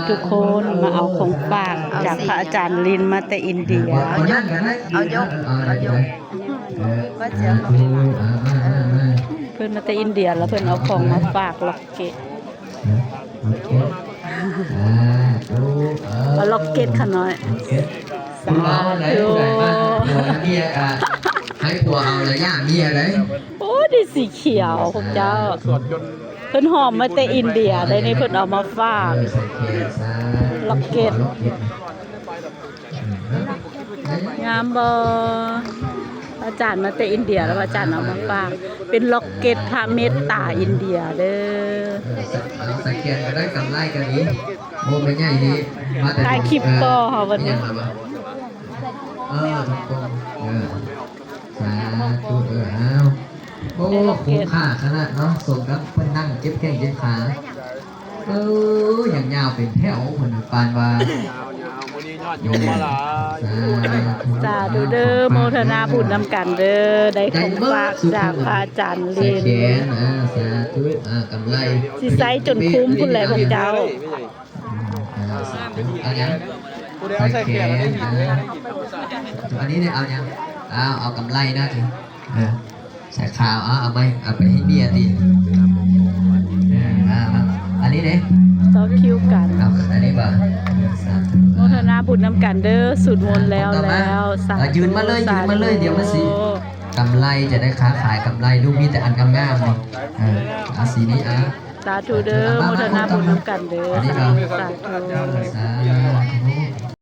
ທຸກຄົນມາເອົາຂອງຝາກຈາກພະອາຈານລິນມາແຕ່ອິນເດຍ. ເອົາຍົກ ເອົາຍົກ ວ່າຈະເອົາຂອງຝາກ ເພິ່ນມາແຕ່ອິນເດຍ ແລ້ວເພິ່ນເອົາຂອງມາຝາກລັອກເກັດ. ເອົາລັອກເກັດຂະນ້ອຍ. ສາທຸ. ໃຫ້ຜົວເອົາລະຢ່າເມຍເດ້. ໂອ້ ໄດ້ສີຂຽວພວກເຈົ້າ. ເພິ່ນຫອມມາແຕ່ອິນເດຍໄດ໋ນີ້ ເພິ່ນເອົາມາຝາກ. ລັອກເກັດ ງາມບໍ່? ອາຈານມາແຕ່ອິນເດຍ ແລ້ວອາຈານເອົາມາຝາກ ເປັນລັອກເກັດພະເມດຕາອິນເດຍເດີ. ສະແກນກໍໄດ້ ກຳໄລກໍມີ. ໂອ້ ແມ່ໃຫຍ່ນີ້ ມາແຕ່ ຖ່າຍຄລິບຕໍ່ເຮົາບັດນີ້. ເອີ ເອີ ສາທຸ. ເອີ ອ້າວ ໂອ້ ຄຸ້ມຄ່າຂະໜາດເນາະ ສົມກັບເພິ່ນນັ່ງເຈັບແຂ້ງເຈັບຂາ. ເອີ ຍັງຍາວເປັນແຖວ ເພິ່ນປານວ່າ ຍາວໆ ມື້ນີ້ຍອດໂຍມມາຫຼາຍ. ສາທຸເດີ ໂມທະນາບຸນນຳກັນເດີ ໄດ້ຂອງຝາກຈາກພະອາຈານລິນ. ສາທຸ. ອາ ກຳໄລ ຊິໃຊ້ຈົນຄຸ້ມພຸ້ນແຫຼະພວກເຈົ້າ. ເອົາຫຍັງ? ຜູ້ໃດເອົາໃສ່ແຂນ ອັນນີ້ເດ້ ເອົາຫຍັງ? ເອົາ ເອົາກຳໄລນະ. ເອີ ສາຍຂາວ ເອົາ ເອົາໄປ ເອົາໄປໃຫ້ເມຍຕິ. ເອີ ເອົາ ເອົາ ອັນນີ້ເດ້ ຕໍ່ຄິວກັນ. ເອົາ ອັນນີ້ບໍ່? ສາທຸ. ໂມທະນາບຸນນຳກັນເດີ ສູດມົນແລ້ວ ແລ້ວ. ສາທຸ. ເອົາ ຢືນມາເລີຍ ຢືນມາເລີຍ ສາທຸ. ດຽວມັນຊິ ກຳໄລຈະໄດ້ຄ້າຂາຍກຳໄລ ລູກມີແຕ່ອັນງາມໆ ນີ້. ເອີ ເອົາສີນີ້ ເອົາ. ສາທຸເດີ ໂມທະນາບຸນນຳກັນເດີ. ສາທຸ ສາທຸ.